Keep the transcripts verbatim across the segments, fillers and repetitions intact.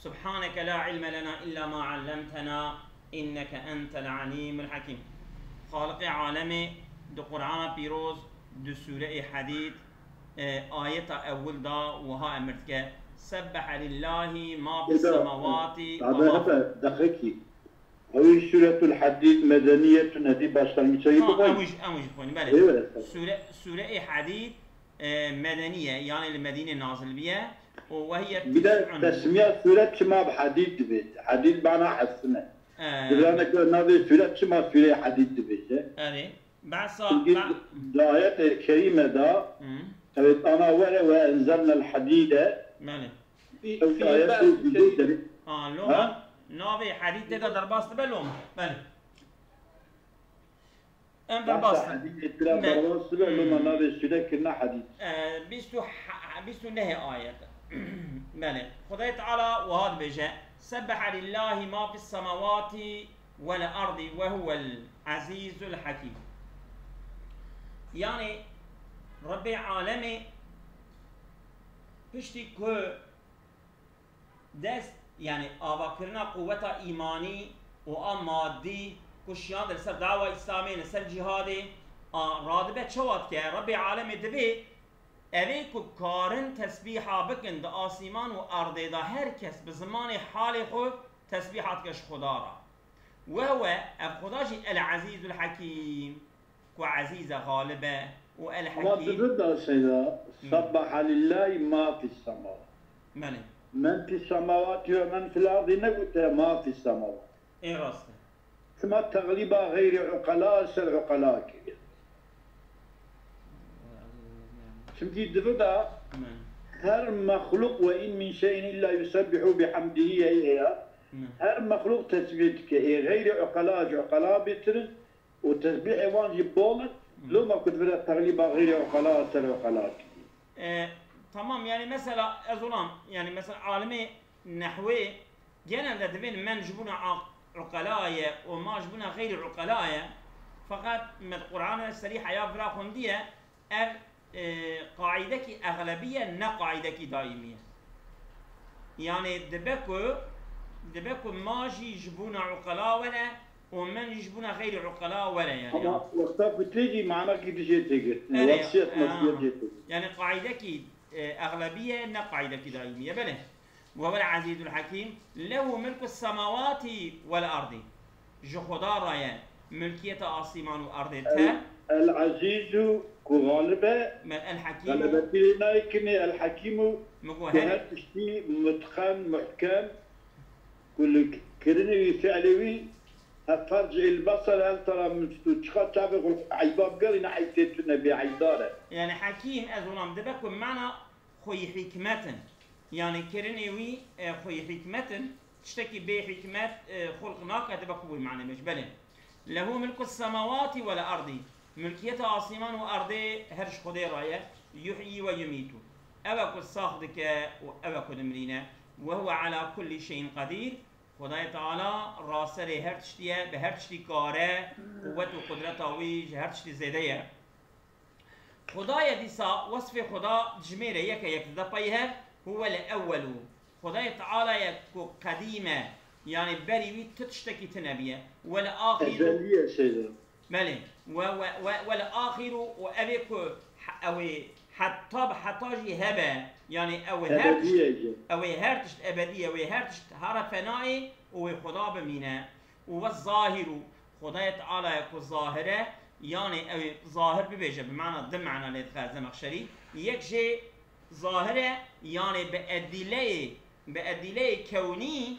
سبحانك لا علم لنا إلا ما علمتنا إنك أنت العليم الحكيم. Xaliqê alemê di Qur'ana Pîroz, di Sûreyê Hedîd, e, ayeta ewil da wiha emir dike: Sebbehe lillahi ma fis semawati ve ma fil. Deqekî. Ew Sûretul Hedîd medeniyetun, hedî başlangîçekî. Ha, bixwîn. Ew jî, ew jî bixwîn, belê. Eywe. Sûre, Sûreyê Hedîd, e, medeniye, yani li Medînê nazil biye. Û ve hiye Bir de tis'un. Tesmiya sûret çima bi Hedîd dibêje? Hedîd bana hesine. E. Dibrane ku navê sûret çima Sûreyê Hedîd dibêje? Erê. Behsa, Çünkü be- di ayetê kerîme de, Hı. Evet, ana were ve enzelnel hadîde. Belê. Ew ayetê dibêje. Ha, loma Ha? navê Hedîd tê de derbas dibe loma. Belê. Em derbas Behsa hadîsê tira Ne. derbas dibe, loma Hmm. navê sûre kirine hadîs. E, bîst û he-, bîst û nehê ayet. Belê. Xwedayê Teala wiha dibêje: Sebbehe lillahi ma fis semawati vel ardi ve huvel azîzul hakîm. Yani Rebbê alemê piştî ku dest, yani avakirina quweta îmanî û a madî ku şiyande li ser dawa Îslamê, li ser cîhadê, a, radibe çawa dike? Rebbê alemê divê evê ku karin tesbîha bikin di asîman û erdê de her kes bi zimanê halê xwe tesbîha dike ji Xweda re. Wehwe, ev Xweda jî El Ezîzul Hekîm. Ku Ezîz e, Xalib e û El Ama Hekîm. Dibir da Seyda, Hmm. Sabbaha lillahi ma fis sema. Belê. Men fis semawati ve men fil ardi negote ma fis sema. Ê rast e. Sima tegliba xeyrî uqela ser uqela kiriye. Çimkî dibir da Belê. Her mexluq ve in min şeyin illa yusebbihu bihamdihi ye ya. Belê. Her mexluq tesbîh dike. Ê xeyrî uqela ji uqela bêtir in. Û tesbîhê wan jî bol in, Hmm. loma ku divire teglîba xeyrê uqela ser uqela kiriye. E, tamam, yani mesela ez olam, yani mesela alimê nehwê genelde divên men ji bûna a-, uqela ye û ma ji bûna xeyrî uqela ye. Feqet me di Qur'anê serî heya vira xwendiye, ev, e, qaîdekî exlebî ye, ne qaîdekî daîmî ye. Yani dibe ku, dibe ku ma jî ji bûna uqela were û men jî ji bûna xeyrî uqela were yani. Ama wexta ku tê jî manakî dijê tê girtin. Erê, Wasiyet, aha. Wasiyet jê tê girtin. Yani qaîdekî, e, exlebî ye, ne qaîdekî daîmî ye. Belê. Ve huvel azîzul hekîm. Lehu milku semawati vel ardî. Ji Xweda re ye milkiyeta asîman û erdê te. El, El Ezîzu ku xalib e, Me-, El Hekîm û galebetî lê nayê kirinê, El Hekîm û Min got ku her her tiştî mutqen, muhkem, ku li kirinê wî, fiilê wî, heta cihil basar, hel tara min tu çiqa çavê xwe eyba bigerîne, eyb tê tune bê, eyb dare. Yani Hekîm, ez olam dibe ku mana xweyî hikmet in. Yani kirinê wî, e, xweyî hikmet in. Tiştekî bê hikmet, e, xulq nake, dibe ku wî mane bêj. Belê. Lehu milku semawati vel ardî. Milkiyeta asîman û erdê her ji Xwedê re ye. Yuhyi ve yumîtu. Ew e ku sax dike û ew e ku dimirîne. Ve huve ala kullî şeyin qedîr. Xwedayê Teala raserê her tiştî ye, bi her tiştî kar e, quwet û qudreta wî ji her tiştî zêde ye. Xwedayê dîsa wesfê Xweda dijmêre yeke yek dide pey hev, huwe le ewwelu. Xwedayê Teala ye ku qedîm e, yani berî wî tu tiştekî tune biye. Wel axiru. Ezeliye şeyde. Belê. Ve, ve, ve, wel axiru û ev ê ku he-, ew ê heta bi heta jî hebe. Yani ew ê her tişt, Ebediye jî. Ew ê her tişt ebedî ye, ew ê her tişt here fenayê û wê Xweda bimîne. Û ve zahiru, Xwedayê Teala ye ku zahir e, yanê ew ê zahir bibêje, bi mana, di mana lê dixe Zemexşerî. Yek jê zahir e, yanê bi edîleyê, bi edîleyê kewnî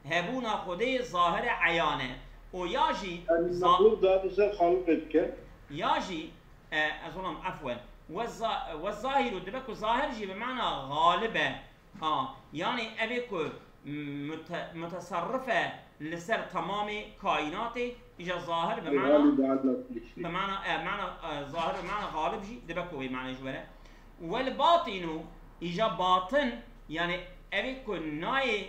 hebûna Xwedê zahir e, eyan e. Û ya jî Yani za- mexlûq dadi ser Xaliqê dike. Ya jî, e, ez olam efwen. Ve za-, ve zahiru dibe ku zahir jî bi mana xalib e. Ha, yanî ev ê ku mute-, muteserrif e li ser temamê kaînatê, îja zahir bi mana, Xalib ala kulli şey. Bi mana, e, mana, e, zahir bi mana xalib jî dibe ku wê manê ji were. Wel batînu, îja batin, yanî ev ê ku nayê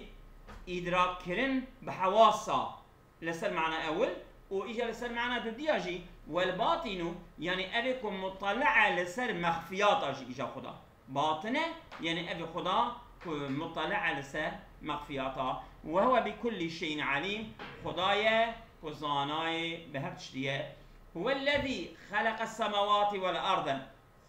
îdrakkirin bi hewasa. Li ser mana ewil û îja li ser mana dudiya jî, wel batînu, yanî ev ê ku mutali'a li ser mexfiyata jî îja Xuda. Batin e, yanî ev ê Xuda ku mutali'a li ser mexfiyata. Ve huve bi kullî şeyin alîm. Xuda ye ku zanayê bi her tiştî ye. Huvellezî xeleqes semawatî vel arde.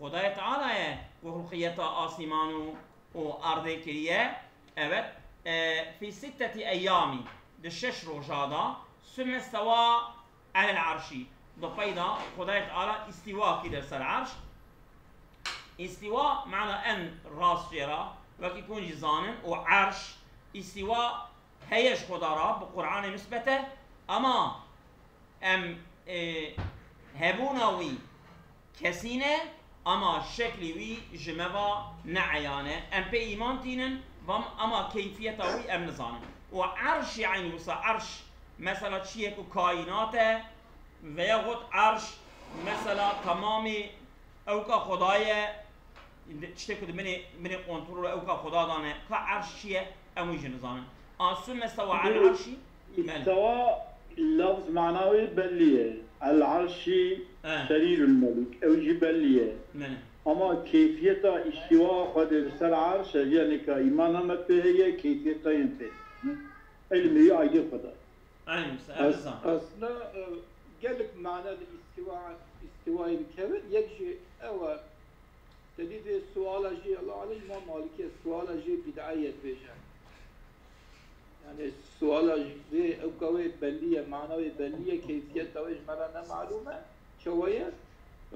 Xwedayê Teala ye ku xulqiyeta asîman û, û erdê kiriye. Evet, e, fî sitteti eyyamî, di şeş roja da, summe stewa elel arşî. Di pey da Xwedayê Teala îstîwa kir li ser erş. Îstîwa mana en rast jê re, wekî ku hûn jî zanin, û erş, îstîwa heye ji Xweda re, bi Qur'anê misbet e, ama em, e, hebûna wî kesî ne, ama şeklî wî ji me ve ne eyan e. Em pê îman tînin, vam, ama keyfiyeta wî em nizanin. Û erş, yanî wisa erş, mesela çiyek û kaînat e, veya got erş, mesela temamê ewka Xwedayê, tiştê ku di binê, binê kontrola ewka Xweda de ne, ka erş çi ye, em wî jî nizanin. A summe stewa el arşî, belê. Îstewa lafz mana wê bellî ye. El arşî He. Serîrul melîk. Ew jî bellî ye. Belê. Ama keyfiyeta îstîwa Xwedê li ser erş e, yanî ka îmana me pê heye, keyfiyeta yên pê. Ilmê wî aydê Xweda. Aynen, mesela, Ez- Rıza. Aslında e, gelek mana li îstîwa, îstîwayê dikevin. Yek jî ew e. Te dî vê suala jî, Allah alem, Îmam Malikê suala jî bid'e ye dibêje. Yani suala jî vê ewka wê bellî ye, mana wê bellî ye, keyfiyeta wê ji me re ne malûm e. Çawa ye?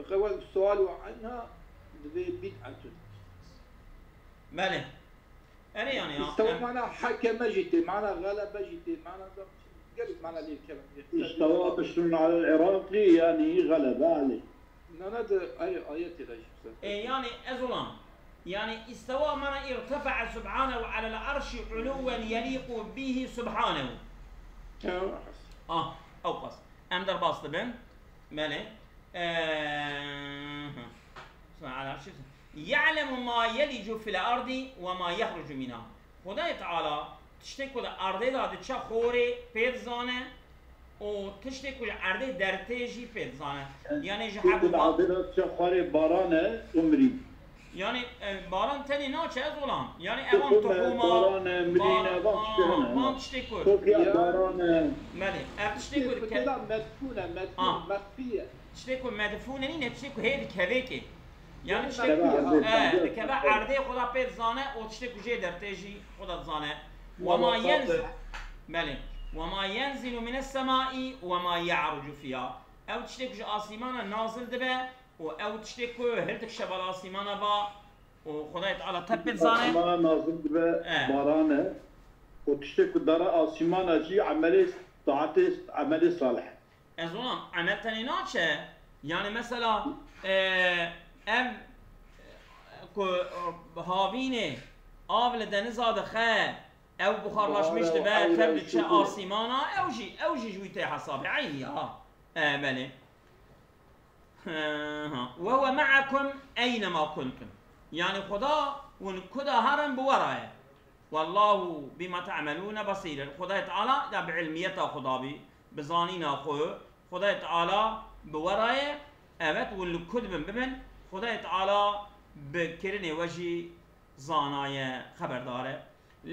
Qewel sual ve anha divê bid'etun. Belê. Erê yani ya, Îstewa em- mana hekeme jî tê, mana xelebe jî tê, mana da gelek mana lê kevin. Îstewa bişrun alel Iraqî, yanî xelebe alê. Nana de ay ayetê de jî bize. E, yani ez olan. Yani istewa mana irtefa'a subhanehu alel arşi uluwen yeliqu bihi subhanehu. Ya. Ah, ew qas. Em derbas dibin. Belê. E, hı. Subhane alel arşi. Ya'lemu ma yelicu fil ardi ve ma yahrucu minha. Xwedayê Teala tiştê ku di erdê de diçe xorê pê dizane û tiştê ku ji erdê dertê jî pê dizane. Yanî ji Tiştê ku di hebû erdê de diçe xorê baran e û mirî. Yanî, e, baran tenê naçe ez olam. Yanî evan Tixûm e, tuhûma, baran e, mirîn e, ba-, van tiştê aha, hene, van ha. Tiştê ku. Kokiya Ya. Baran e. Belê, ev tiştê ku Tiştê ku dike- tê de medfûn e, medfûn, Ah. Mexfî ye. Tiştê ku medfûn e nîne, tiştê ku hê dikevê kê. Yani Yanî tiştê, dikeve erdê, e, dikeve erdê. Erdê Xweda pê dizane û tiştê ku jê dertê jî Xweda dizane. Wema Wema yenz-, qate. Belê. Wema yenzilu mines semai wema ya'rucu fiha. Ew tiştê ku ji asîmana nazil dibe û ew tiştê ku hildik şeval asîmana va û Xwedayê Teala te pê dizane. Asîmana nazil dibe E. Baran e. Û tiştê ku dara asîmana jî emelê taetê, emelê salih e. Ez ona emel tenê naçe. Yani mesela, e, ev ku, e, havînê av li deniza dixe, ew buxarlaşmiş dibe, tev diçe asîmana, ew jî, ew jî ji wî tê hesabê. Eynî ya. E, belê. He, ha. Ve huve ma'akum eynema kuntum. Yani Xuda hûn kuda herin bi we re ye. Wallahu bima ta'melûne basîr. Xwedayê Teala ya bi ilmiyeta Xuda bî, bi zanîna xwe. Xwedayê Teala bi we re ye. Evet, hûn li ku dibin bibin. Xwedayê Teala bi kirinê we jî zana ye, xeberdar e.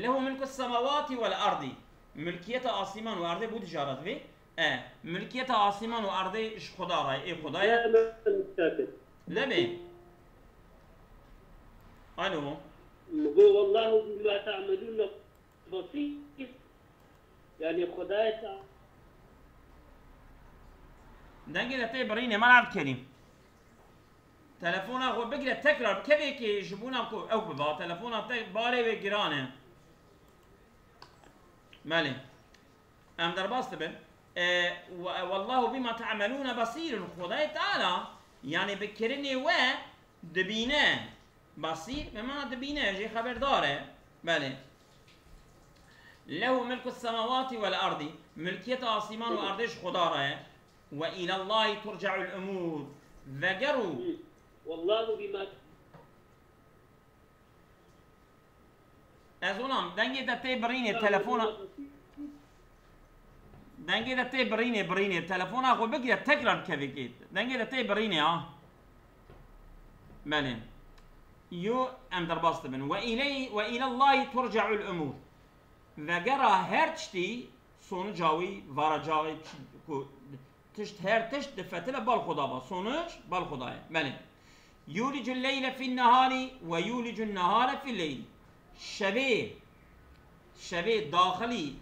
Lehu milku semawati vel ardi. Milkiyeta asîman û erdê bû dijara divê. E, milkiyeta asîman û erdê ji Xuda re ye. Ê Xuda ye. Lebê. Alo. Go wallahu bima ta'melûne basîr. Yani Xwedayê Teala. Dengê de tê birînê, Mela Evdkerîm. Telefona xwe bigire, tekrar bikevê ki ji bona ku ew biba. Telefona te barê wê giran e. Belê. Em derbas dibin. E, we-, wallahu bima ta'melûne basîrun. Xwedayê Teala, yani bi kirinê we dibîne. Basîr, bi mana dibîne, jê xeberdar e. Belê. Lehu milku semawati vel ardi. Milkiyeta asîman û erdê ji Xuda re ye. Ve îlallahî turce'ul umûr. Veger û Wallahu bima Ez olam, dengê te tê birînê, telefona. Dengê te tê birînê, birînê. Telefona xwe bigire, tekrar kevê kê. Dengê te tê birînê, ha. Belê. Yo, em derbas dibin. Ve iley-, ve ilallahî turce'ul umûr. Vegera her tiştî sonuca wî varacaxê çi-, ku tişt, her tişt difetile bal xwe da ba. Sonuc bal xwe da ye. Belê. Yûlicul leyle fin neharî ve yûlicun nehare fil leyl. Şevê, şevê daxilî,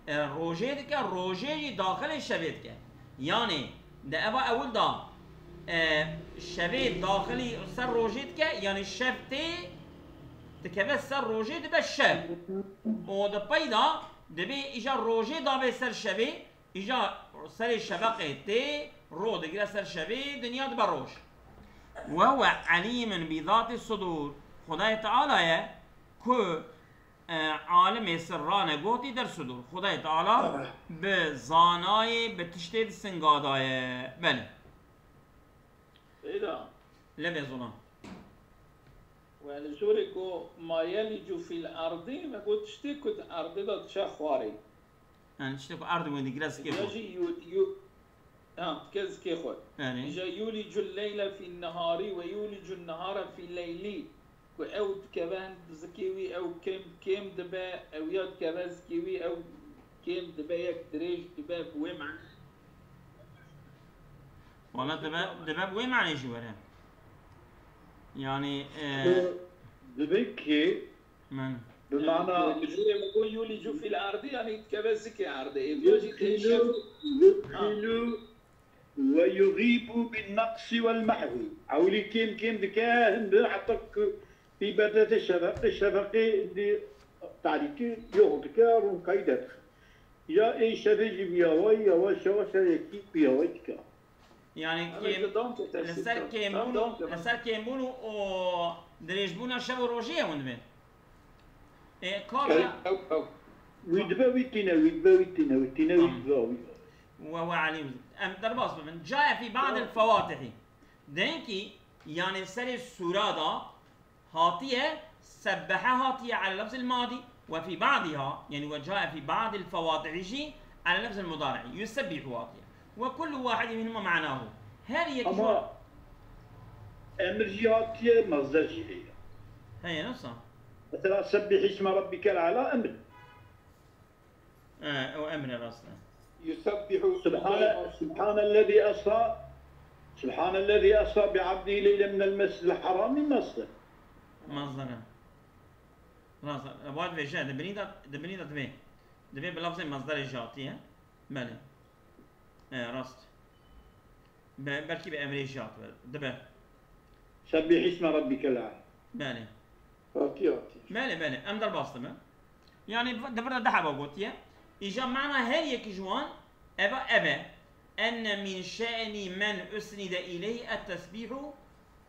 e, rojê dike, rojê jî daxilê şevê dike. Yanî di eva ewil da, e, şevê daxilî ser rojê dike, yanî şev tê dikeve ser rojê dibe şev. Û di pey da dibê îja rojê davê ser şevê, îja serê şeveqê tê, ro digire ser şevê, dinya dibe roj. Ve huve alîmun bi zatî sudur. Xwedayê Teala ye ku, e, alimê sirran e, gotî der sudur. Xwedayê Teala bi zanayê, bi tiştê di singa da ye. Belê. Seyda. Levê zolan. Ve li jorê ku ma yelîcu fil erdî, me got tiştê ku di erdê de diçe xwarê. Yani tiştê ku erdê wê digire zikê xwe. Îja jî yu, yu, ha, dike zikê xwe. Yani. Îja yûlicul leyle fin neharî ve yûlicun nehare fil leylî. Ku ew dikeve hin zikê wî, ew kêm, kêm dibe, ew ya dikeve zikê wî, ew kêm dibe, yek dirêj dibe, bi wê manê. Wala dibe, dibe bi wê manê jî were. Yani, e, Dibe ki, men. Bi mana. Li jorê min got yûlicû fîl erdî, yanî dikeve zikê erdê. Êdiya jî tê şev. Yudhilu, yudhilu ve yughîbu bin naqsi vel mahwi. Ewilî kêm kêm dike, hin bi heta ku pî berdete şeveqê, şeveqê di tarîkî yox dike, ronkayî derdixe. Ya ê şevê jî bi yawayî, yavaş yavaş her yekî bi yawayî dike. Yani kêm, li ser kêmbûn, li ser kêmbûn û, û dirêjbûna şev û rojê ye hûn dibên. E, kar e. Ew, ew. Wî dibe, wî tîne, wî dibe, wî tîne, wî tîne, wî dibe, wî dibe. Ve, ve alîm. Em derbas bibin. Cae fî ba'dil fewatihî. Denkî, yani serê sûra da, hatiye, sebbehe hatiye ala lefzil madî, ve fî ba'diha, yani ve cae fî ba'dil fewatihi jî ala lefzil mudari'i, yusebbihu hatiye. Ve kullu wahidin minhuma ma'nahu. Her yek ji wan. Ama emir jî hatiye, mazder jî heye. Heye, nasıl? Mesela, sebbih isme rabbikel a'la emir. He, ew emre rast e. Yusebbihu. Subhane-, Subhanellezî esra, Subhanellezî esra bi abdihi leyle minel mescidil harami masdar. Masdar e. Rast e. Vat vêje, di binî de, di binî de divê. Divê bi lafzê masdarê jî hatiye. Belê. E, rast. Be-, belkî bi emrê jî hatibe. Dibe. Sebbih isme rabbikel a'la. Belê. Hatiye, hatiye. Belê, belê. Em derbas dibin. Yani, di vir de du heba gotiye. Îja mana her yekî ji wan, eva ev e. Enne min şe'ni men usnide ileyhi et tesbîhu.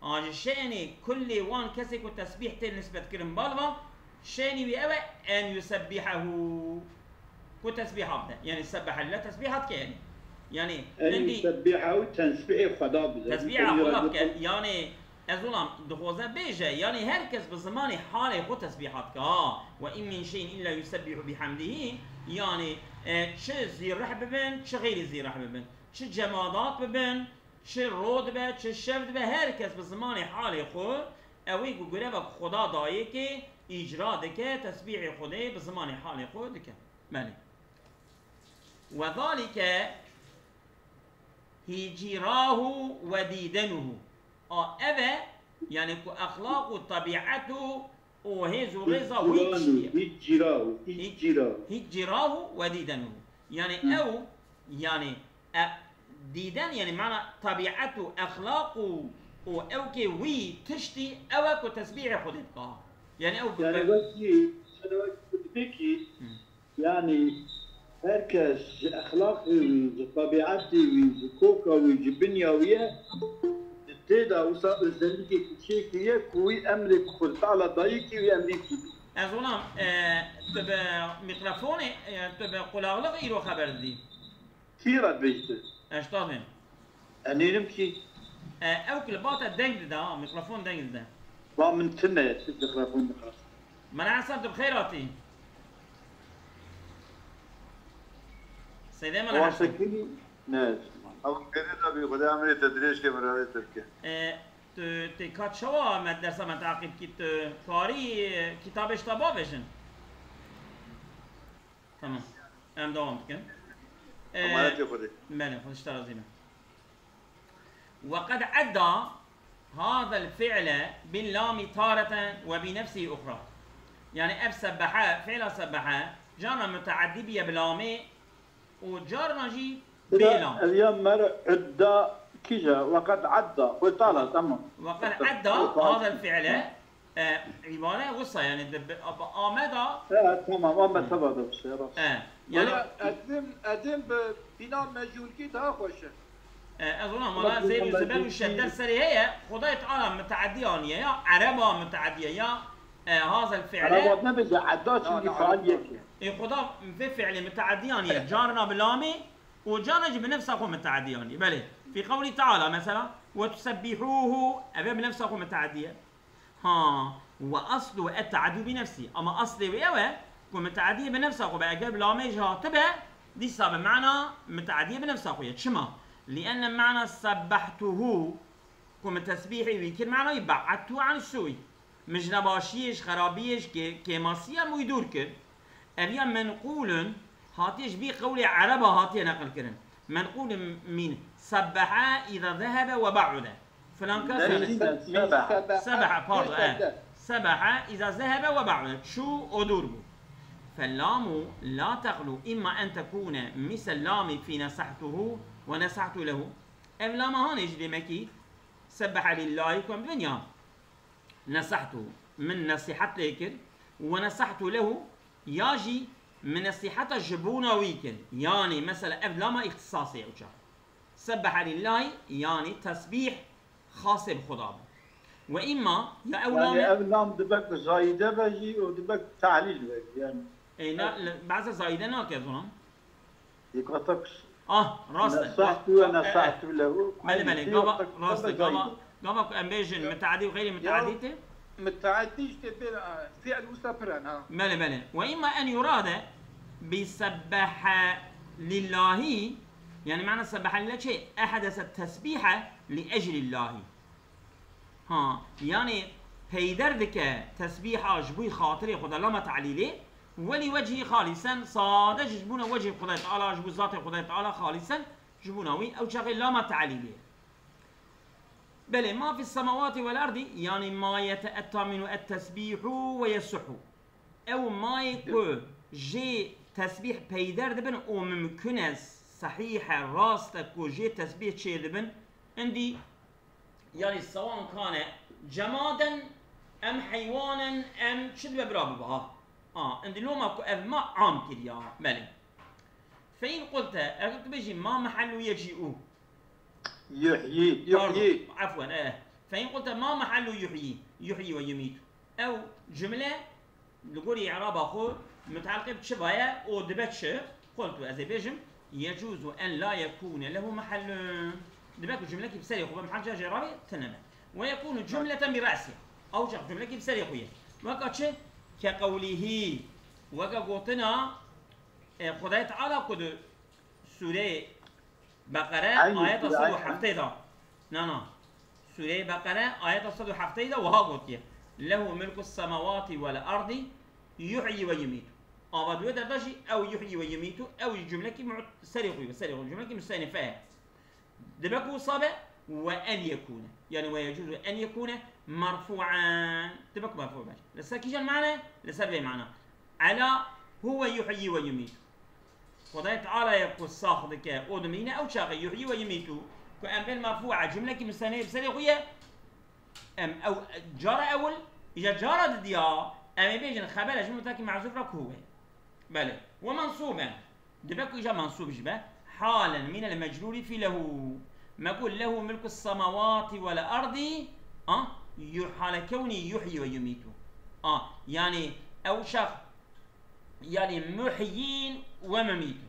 A ji şe'nê kullê wan kesê ku tesbîh tê nisbetkirin bal va, şe'nî wî ew e, en yusebbihehu. Ku tesbîha bide. Yani sebbehe lillah tesbîha dike yani. Yani en hindî yusebbihehu tesbîhê Xweda bide. Tesbîha Xweda bike. Yani ez olam dixwaze bêje, yani her kes bi zimanê halê xwe tesbîha dike. Ha, ve in min şeyin illa yusebbihu bihamdihi. Yani, e, çi zîreh bibin, çi xeyrî zîreh bibin. Çi cemadat bibin, çi ro dibe, çi şev dibe, her kes bi zimanê halê xwe, ew ê ku gurevek Xweda dayê ke, îcra dike, tesbîhê Xwedê bi zimanê halê xwe dike. Belê. Ve zalike hicrahu ve dîdenuhu. A, ev e, yani ku exlaq û tebîet û û hêz û rêza wî tiştî ye. Hicrahu, hicrahu. Hicrahu ve dîdenuhu. Yani ew, yani, e, dîden, yani mana tebîet û exlaq û, û ewkê wî tiştî ew e ku tesbîhê Xwedê dike. Yani ew. Yani wekî, yani wekî dibê kî, Hı. Yani, her kes ji exlaqê wî, ji tebîetê wî, ji koka wî, ji binya wî ye, tê de wisa özellikê ku çêkiriye ku wî emrê ku Xwedê Teala dayê kî wî emrî kî bî. Ez olam, e, tu bi mîkrofonê, e, tu bi qulaqlix îro xeber didî? Kî re dibêjî tu? Ez ji te dibêm. Ez nêrim kî. E, ew ki li ba te deng dide, ha, mîkrofon deng dide. Ba min tune ye, tu mîkrofon dixwaz. Mela Hesen, tu bi xêr hatî. Seydê Mela Hesen. Sekinî? Ne. Ew gêrê de bî, Xwedê emrê te dirêj ke, mirovê te bike. E, tu tê ka çawa me dersa me teqîb kî, tu karî, e, kitabê ji te bavêjin? Tamam. Em devam dikin. Emanetê Xwedê. Belê, Xwedê ji te razî be. وقد عدا هذا الفعل باللام تارة وبنفسه أخرى. Yani ev sebbehe, fiila sebbehe, carna müteaddî biye bi lamê û carna jî bê lam. Ev ya mer idda kîja, weqed adda. Wê tala, tamam. وقد عدا هذا الفعل, e, îbare wisa, yani de, be, ameda. Evet, tamam, ama teba da bir şey, rast. E, yani, Wala edin, edin bi bîna mecûlkî daha xweş e. E, ez ona mala zêr û zeber û şedder serê heye, Xwedayê Teala müteaddî aniye ya, ereba müteaddiye ya, e, hazel fi'le. Araba ne bêje, edda çünkü faal yek e. E, Xweda vê fi'lê müteaddî aniye, carna bi lamê û carna jî bi nefsa xwe müteaddî aniye. Belê. Fi qewlî Teala mesela, ve tusebbihûhu, ev ê bi nefsa xwe müteaddî ye. Ha, ve aslu et-teaddu bi nefsî. Ama aslê wê ew e ku müteadiyê bi nefsa xwe be. Eger bi lamê jî hatibe, dîsa bi mana müteadiyê bi nefsa xwe ye. Çima? Li'enne mana sebbehtuhu, ku min tesbîhê wî kir, mana wî be'edtu an sûî. Min ji nebaşiyê, ji xerabiyê, ji kê-, kêmasiyê em wî dûr kir. Ev ya menqûlun, hatiye ji vî qewlê ereba hatiye neqilkirin. Menqûlun mîn sebbehe îza zehebe ve be'ude. Filan kes Neyse, sebehe. Sebehe, pardon, e. Sebehe îza zehebe ve be'ude. Çû û dûr bû. Fellamu la texlu imma en tekune misel lami fi nesahtuhu ve nesahtu lehu. Ev lama hanê jî demekî sebbehe lillahî ku em dibin ya. Nesahtu, min nesîhet lê kir, we nesahtu lehu, ya jî min nesîheta ji bona wî kir. Yanî mesela ev lama îxtisasê ye uca. Sebbehe lillahî, yanî tesbîh xasê bi Xuda bû. Ve îmma, ya ew Yani lame, ev lam dibe ku zayide be jî û dibe ku tehlîl be jî yani. e, na, li, behsa zayide nake zonam. Yekata kus. Ah, rast e. Nesahtu ve nesahtu lehu. Belê, belê, gava, rast e, gava, gava ku em bêjin müteadî û xeyrî müteadî tê. Müteadî işte bir e, fiil usta piren ha. Belê, belê. Ve imma en yurade bi sebbehe lillahi, yani mana sebbehe lillahi çi? Ehdese tesbihe li eclillahi. Ha, yani peyder dike tesbîha ji bo xatirê Xweda, lama te'lîlê, welî wechî xalîsen, sade ji bona wechî Xwedayê Teala, ji bo zatê Xwedayê Teala xalîsen, ji bona wî ew çaxê lama te'lîlê. Belê, ma fis semawati vel erdî, yani ma yete'etta minu et tesbîhu ve yesuhu. Ew mayê ku jê tesbîh peyder dibin û mimkun e, sehîh e, rast e ku jê tesbîh çêdibin, indî, yani sewan kane cemaden em heywanen em çi dibe bira bibe ha. A, indî loma ku ev ma am kiriya, belê. Fe in qulte, eger tu bêjî ma mehellu yecî'u. Yuhyi, Pardon, yuhyi. Efwen, e. Fe in qulte ma mehellu yuhyi, yuhyi ve yumitu. Ew cümle li gorî i'raba xwe mutealqê bi çi vaye û dibe çi? Qultu, ez ê bêjim, yecuzu en la yekune lehu mehellun. Dibe ku cümlekî bi serê xwe be, mehel ca jê rabê tine be. Ve yekunu cümleten bi re'sî. Ew çax cümlekî bi serê xwe ye. Weka çi? Ke qewlîhî. Weke gotina, e, Xwedayê Teala ku di Sûreyê Beqere, ayeta sed û heftê de. Na, na. Sûreyê Beqere, ayeta sed û heftê de wiha gotiye. Lehu milku semawati vel ardi yuhyi ve yumitu. Ava di wê derda jî ew yuhyi ve yumitu, ew jî cumlekî mu-, serê xwe, serê xwe, cumlekî muste'nife ye. Dibe ku wisa be, ve en yekune. Yani ve yecuzu en yekune merfu'en. Dibe ku merfu' be. Li ser kîjan mane? Li ser vê mana. Ela huve yuhyi ve yumitu. Xwedayê Teala ye ku sax dike û dimîne, ew çaxê yuhyi ve yumitu. Ku em bên merfu' e, cumlekî muste'nif bi serê xwe ye. Em ew cara ewil, îja cara didiya, em ê bêjin xeber e ji mutakî mehzûf re ku huve. Belê. Ve mensûben. Dibe ku îja mensûb jî be. Halen mînel mecrûrî fî lehu. Me got lehu milku semawati vel erdî. A, yu-, hale kewnî yuhyi ve yumitu. A, yani ew şex, yani muhyin ve mumitu.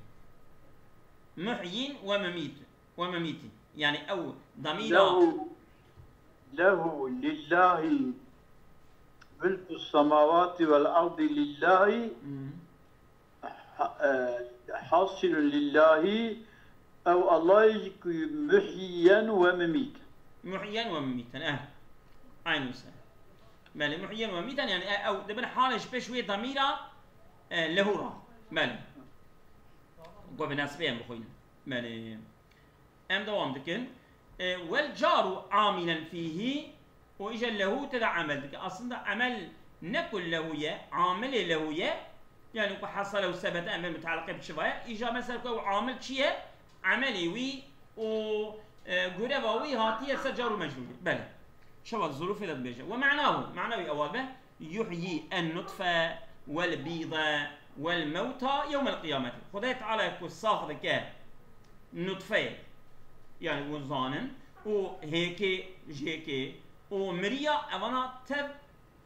Muhyin ve mumitu. Ve mumitu. Yani ew damîra. Lehu, lehu lillahi milku semawati vel ardi lillahi. Hmm. Ha-, e, hasilun lillahi, ew Allahê jî ku muhyen ve mimît. Muhyen ve mimîten, eh. Aynı wisa. Belê, muhyen ve mimîten, yani, e, ew dibin halê ji pêş wê damîra, e, lehu ra. Belê. Ku bi nesbê em bixwînin. Belê. Em dewam dikin. E, "Wel caru amilen fîhî", û îja lehu te de amel dike. Aslında amel ne ku lehu ye, amilê lehu ye. Yani ku hasale û sebete em bên mutaliqê bi çiva ye. Îja mesela ku ew amil çi ye? Amelê wî û, e, gureva wî hatiye ser car û mecrûrê. Belê. Çawa zurûfê de dibêje. "Ve ma'nahu", mana wî ewa be, "Yuhyi en nutfe vel bîde vel mewta yewmel qiyameti." Xwedayê Teala ku sax dike nutfeyê, yani hûn zanin, û hêkê, jêkê, û miriya, evana tev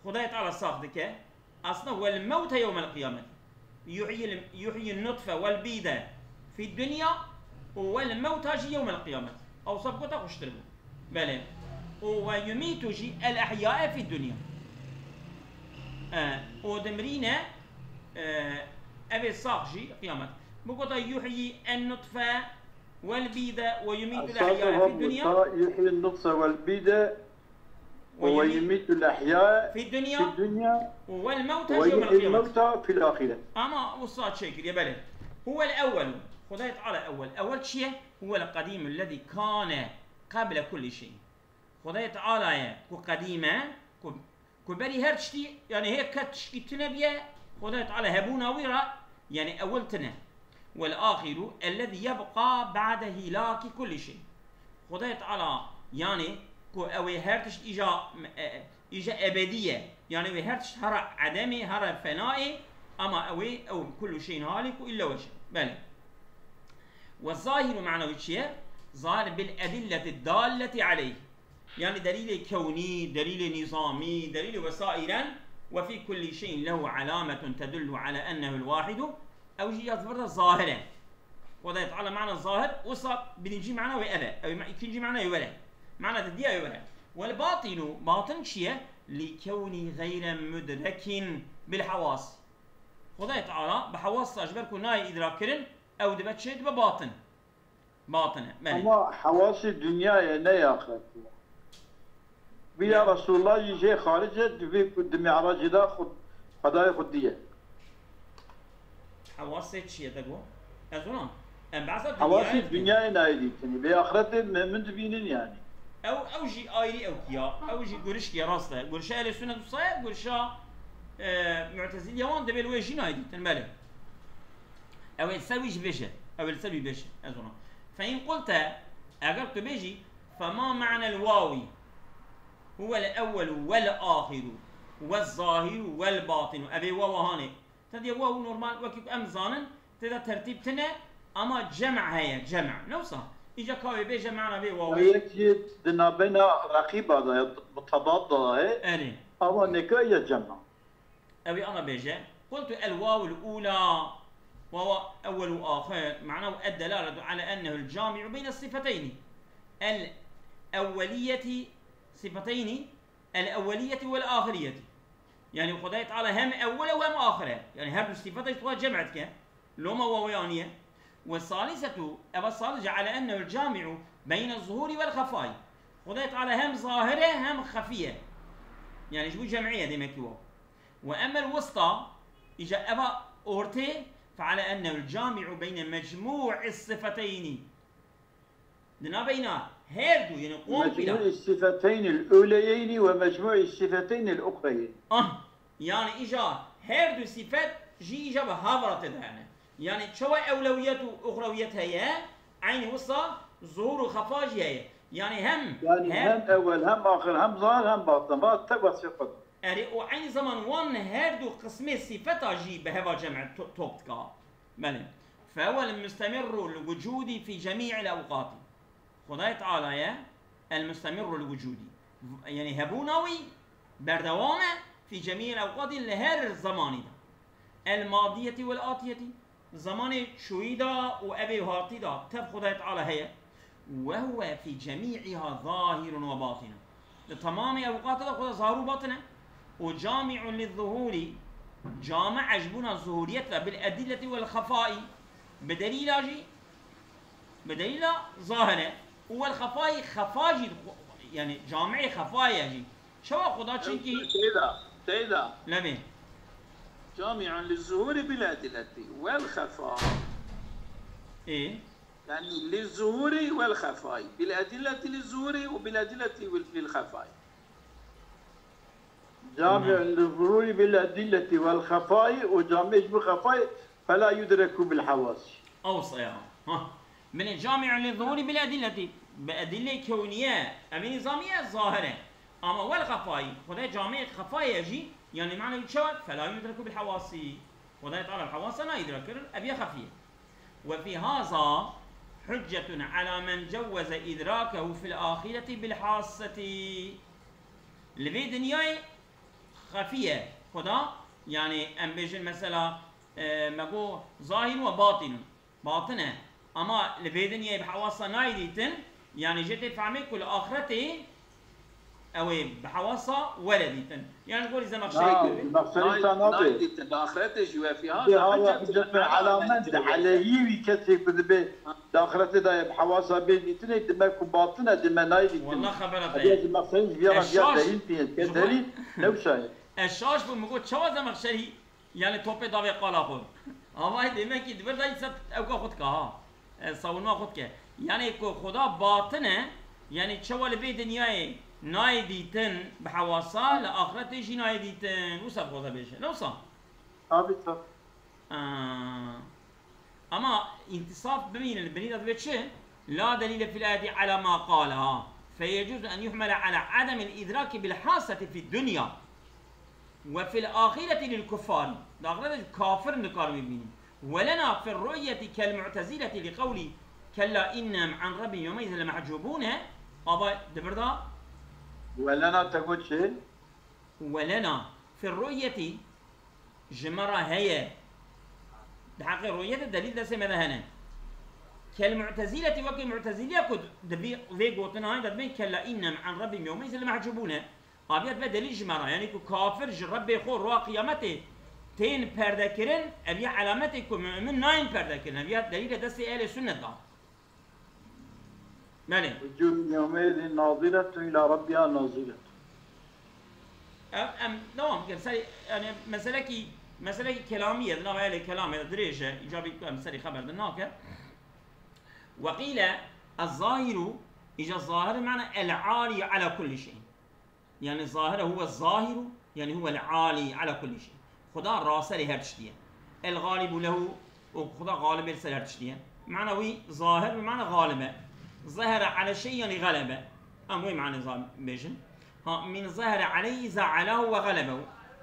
Xwedayê Teala sax dike. Aslında "Wel mewte yewmel qiyameti". Yuhyi, yuhyi nutfe vel bîde fî dunya û "Wel mewta" jî yewmel qiyameti. Ewsa bi gota xweştir bû. Belê. Û "Ve yumîtu" jî "el ehyae fî dunya". E, û dimirîne, e, ev ê sax jî qiyamet. Bi gota "Yuhyi en nutfe vel bîde ve yumîtu el ehyae fî dunya". Yuhyi nutfe vel bîde ve yumîtu el ehyae fî dunya. Fî dunya. Vel mewta ve yewmel qiyameti. Mewta fîl ahire. Ama wisa çêkiriye, belê. "Huvel ewwelu". Xwedayê Teala ewwel. Ewwel çi ye? "Huvel qedîmu lezî kane qeble kulli şey". Xwedayê Teala ye ku qedîm e, ku, ku berî her tiştî, yani hê qet tiştî tune biye, Xwedayê Teala hebûna wî re, yani ewil tune. "Wel axiru ellezî yebqa ba'de hîlaki kulli şey". Xwedayê Teala, yani ku ew ê her tişt îja, e, e, îja ebedî ye. Yani wê her tişt here edemê, here fenayê, ama ew ê, ew kullu şeyin halik û illa weçe. Belê. "Ve zahiru", mana wî çi ye? Zahir bil edilleti dalleti aleyh. Yani delîlê kewnî, delîlê nîzamî, delîlê wesairen, "Ve fî kulli şeyin lehu alametun tedullu ala ennehu'l wahidu". Ew jî ya di vir de zahir e. Xwedayê Teala mana zahir, wisa birinci mana wê ev e. Ew ma-, ikinci mana wê were. Mana di diya wê were. "Wel batinu", batin çi ye? "Li kewnî gayre mudrekin bil hawas". Xwedayê Teala bi hewasa ji ber ku nayê îdrak kirin, ew dibe çi? Dibe batin. Batin e. Belê. Ama hewasê dinyayê ne ya axretê ye. Bi ya Resulullah jî jê xaric e, divê ku di mi'racê de xwe, Xwedayê xwe diye. Hewasê çi ye te got? Ez ona. Em behsa dinyayê dikin. Hewasê dinyayê nayê dîtinê. Bê axretê me-, min dibînin yani. Ew, ew jî ayrî ew ya. Ew jî gurişkê rast e. Gurişa ehlê sunnet wisa ye, gurişa, e, mu'tezilî wan dibê li wê jî nayê dîtin. Belê. Ew ê li ser wî jî bêje. Ew ê li ser wî bêje. Ez ona. Fe in qulte, eger tu bêjî, "Fema ma'nel wawi? Huwel ewwelu wel axiru, wel zahiru wel batinu." Ev ê wawa hanê. Te diye waw normal wekî ku em zanin, tê de tertîb tine, ama cem' heye, cem'. Ne wisa? Îca ka wê bêje mana vê wawê. Yek jî di nabeyna reqîba de ye, mutedad de ye. Erê. Ama neka ye cem'. Ew ê ana bêje. Qultu el wawul ula, wawa ewwel û axir, ma'nahu eddelaletu ala ennehu'l cami'u beyne sifeteyni. El ewweliyeti sifeteyni, el ewweliyeti vel axiriyeti. Yani Xwedayê Teala hem ewwel e û hem axir e. Yani her du sifeta ji xwe cem' dike. Loma wawê aniye. Ve salisetu, eva salice ala ennehu'l cami'u beyne zuhuri vel xefai. Xwedayê Teala hem zahir e hem xefî ye. Yani ji bo cem'î ye demekî waw. Ve emmel wusta, îca eva ortê, fe ala ennehu'l cami'u beyne mecmu'i sifeteyni. Di nabeyna her du, yani komple. Mecmu'i sifeteynil uleyeyni ve mecmu'i sifeteynil uxreyeyni. Ah, yani îca her du sifet jî îca bi hevra tê de hene. Yani çawa ewlewiyet û uxrewiyet heye, eynî wisa zuhur û xefa jî heye. Yani hem, yani hem, hem ewel, hem axir, hem zahir, hem batin. Va te wesfê xwe da. Erê, û eynî zaman wan her du qismê sifeta jî bi heva cem' to-, top dika. Belê. Fehuwel mustemirru li wucudî fî cemî'il ewqatî. Xwedayê Teala ye el mustemirru li wucudî. Yani hebûna wî berdewam e fî cemî'il ewqatî, li her zemanî de. El madiyetî wel atiyetî. Zemanê çûyî de û evê hatî de tev Xwedayê Teala heye. Ve huve fî cemî'iha zahirun ve batinun. Di temamê ewqata de Xweda zahir û batin e. Û cami'un lizuhuri, cami' e ji bona zuhuriyet re bil edilleti wel xefai, bi delîla jî, bi delîla zahir e. Û wel xefai, xefa jî, yani cami'ê xefayê jî. Çawa Xweda? Çimkî teyda, teyda. Lebê. Cami'un lizuhuri bil edilleti wel xefa. Ê? يعني للظهور والخفاء، بالأدلة للظهور وبالأدلة للخفاء. جامع للظهور بالأدلة والخفاء وجامع بالخفاء فلا يدرك بالحواس. Ew saya. Ha. Min camî li zuhûrî bil edilletî. Bi edilê kewniye. Evî nizamiye zahir e. Ama wel xefayî. Xwedê camî xefayê jî. Yani mane çawa? Fela yudreku bil hewasî. Xwedê Teala bi hewasa nayê idrak kirin. Ev ya xefiye. Ve fî haza huccetun ala men cewweze idrakehu fil ahireti bil hasseti. Li vê dinyayê xefiye Xweda, yani em bêjin mesela, e, me got zahîr û batîn, batin e. Ama li vê dinyayê bi hewasa nayê dîtin, yani jê tê fehmê ku li axretê ew ê bi hewasa were dîtin. Yani gorî Zemexşerî Na, kir. Zemexşerî wisa nabe. Di axretê jî we fî Dê hawa hüccetun ala men de aleyhî wî kesê ku dibe di axretê de ye bi hewasa bê dîtinê dime ku batin e dime nayê dîtin. Wallah xebera te Hediye ye. Zemexşerî ji vîya Ez re viya şaş- dehîl tîye. ji Ke delîl ne wisa ye. Ez şaş bûm, min got çawa Zemexşerî yani topê davê qala xwe. Ama demekî di vir de îsa ewka xwe dike ha. E, savunma xwe dike. Yani ku Xweda batin e, yani çawa li vê dinyayê nayê dîtin bi hewasa, li axretê jî nayê dîtin. Wisa dixwaze bêje. Ne wisa? Tabii tabii. Aa. Ama intisaf bimînin, binî de divê çi? La delîle fil ayeti ala ma qala. Feyecûz en yuhmele ala ademil idraki bil haseti fid dunya. Ve fil ahireti lil kuffari. Di axirete kafir nikar bibînin. Ve lena fir ru'yeti kel mu'tezileti li qewli kella innem an Rabbim yevmeyzin lemehcubune. Ava di vir de. Welena te got çi? Ve lena fir ru'yeti ji me re heye. Di heqê ru'yetê delîl destê me de hene. Kel mu'tezileti wekî mu'teziliye ku di vî, vê gotina de dibên kella innem an Rabbim yevmeyzin lemehcubune. Aviya dibe delîl ji me re. Yani ku kafir ji Rebbê xwe roja qiyametê tên perdekirin, ev ya elametê ku mu'min nayên perdekirin. Ev ya delîlê destê ehlê sunnet da. Belê. Wucûhun yevmeyzin naziretun ila rabbiha naziretun. Em, em dewam bikin. Serî, yani meselekî, meselekî kelamî ye, di nava ehlê kelamê de dirêj e, îcabî em serî xeber de nake. Ve qîle ez-zahiru, îca zahir mana el-alî ala kulli şey. Yani zahire huwe zahiru, yani huwe el-alî ala kulli şey. Xuda raserê her tiştî ye. El-galibu lehu, û Xuda galib e li ser her tiştî ye. Mana wî zahir bi mana galib e. Zehera ala şey yani galebe. Em wê manê zan bêjin. Ha, min zehera aleyhi iza alahu ve galebehu.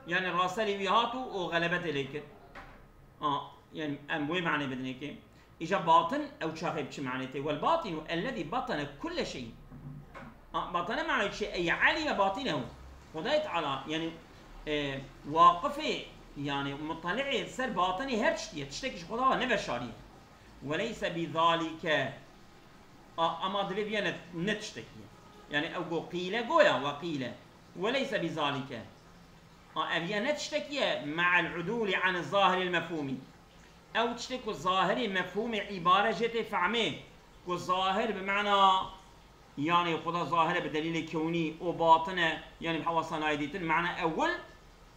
Yani raserê wî hat û, û galebetê lê kir. Ha, yani em wê manê bidinê ki. Îca batin ew çaxê bi çi manê tê? Wel batinu ellezî batene kulle şey. A, batene manayê çi? Ey alime batinehu. Xwedayê Teala, yani, e, waqifê, yani, mutali'ê ser batinê her tiştî ye. Tiştekî ji Xweda ve neveşarî ye. Ve leyse bi zalike. A, ama divê biye ne, ne tiştekî ye. Yani, ew go qîle goya, ve qîle. Ve leyse bi zalike. A, ev ya ne tiştekî ye, me'el udûlî an zahiril mefhûmî. Ew tiştê ku zahirê mefhûmê îbare jê tê fehmê, ku zahir bi mana, yani Xuda zahir e bi delîlê kewnî û batin e, yani bi hewasa nayê dîtin, mana ewil,